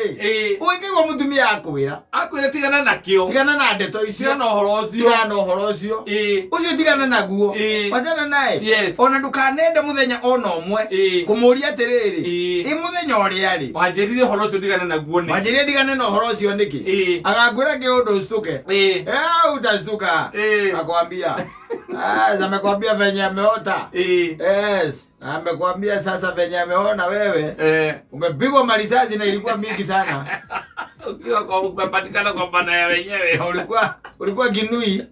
Rĩ, ũngĩigua mũtumia akwĩra, Akwĩre tigana nakĩo. Tigana na ndeto icio. Tigana na ũhoro ũcio. Tigana na ũhoro ũcio. Ũcio tigana naguo. Wacana naye. Ona ndũkanende mũthenya ona ũmwe kũmũria atĩrĩrĩ, ĩ mũthenya ũrĩa rĩ Wanjĩrire ũhoro ũcio ndigane naguo nĩ. Wanjĩrire ndigane na ũhoro ũcio nĩkĩ? Agakwĩra kĩũndũ ũcituke. Eh, utashtuka. Akwambia. Ah, amekwambia venye ameota. Yes. Amekwambia sasa venye ameona wewe umepigwa marisasi na ilikuwa mingi sana. Ukiwa kwa umepatikana kwa bana ya wenyewe. Na ulikuwa kinui.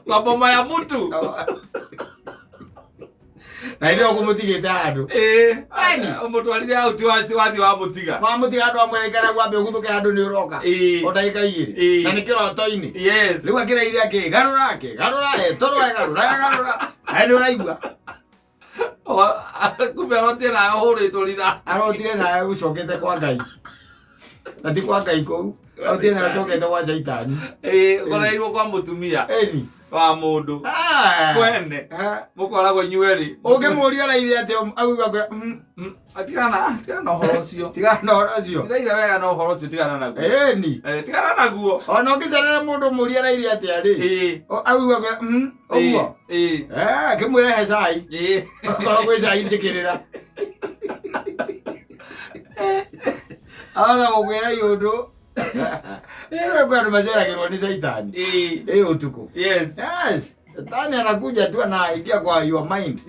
Kwa boma ya mtu. Na ile ukumutigite andu. Ani. Ũmũtwarire out wathi wathi wamũtiga. Wamutiga andu amwerekera gwambe ũguthũke handũ nĩ ũroka. O ndagĩka 2. Na nĩ kĩroto-inĩ. Rĩu akĩraire akĩ garũra akĩ garũra etoro garũra garũra. Aĩ nĩ ũraigua. Kumbe arotire nawe ũhũrĩtwo rithathi. Arotire nawe ũcokete kwa Ngai. Na ti kwa Ngai kũu. Arotire nawe ũcokete gwa Caitani. Ũkorereirwo kwa mũtumia Ĩni. Wa mũndũ. Ah. Kwene. Ah. Mũkoragwo inyuerĩ. Ũngĩmũria ũraire atĩ aguigua kwĩra Tigana tigana na ũhoro ũcio. Tigana na ũhoro ũcio. Ndiraire wega na ũhoro ũcio, tigana naguo. Ĩni. Tigana naguo. Ona ũngĩcerera mũndũ mũrie araire atĩa rĩ, aguigua kwĩra ũguo. Eh, kĩmwĩre he cai. Okorwo gwĩ cai njĩkĩrĩra. Ahota gũkwĩra iũndũ. Rĩu kwĩ andũ maceragĩrwo nĩ caitani. Ĩ ũtukũ. Yes. Shetani anakuja tu anaingia kwa your mind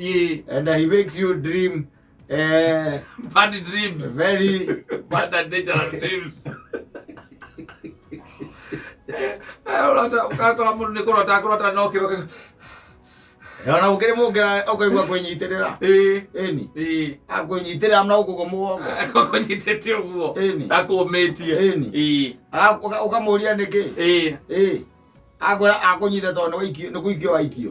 and he makes you dream Bad dreams. Very bad and dangerous dreams. Ũrota ũgakora mũndũ nĩ kũrota akũrota no kĩroke. Ona gũkĩrĩ mũngĩra ũkaigua kwĩnyitĩrĩra. Ĩni. Akwĩnyitĩrĩra na gũkũ mũgongo. Kũnyitĩte ũguo. Ĩni. Akũmĩtie. Ĩni. Ũkamũria nĩkĩ. Ĩ akwĩra akũnyita tondũ nĩ gũikio waikio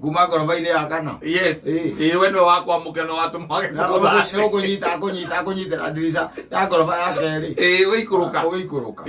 kuma ngoroba-inĩ ya kana. Ĩĩ, we nĩwe wakwa mũkeno watũma wage kũgũtha. Nĩ gũkũnyita akũnyita akũnyitĩra ndirica ya ngoroba ya kerĩ. Ĩĩ, ũgĩikũrũka. Ũgĩikũrũka.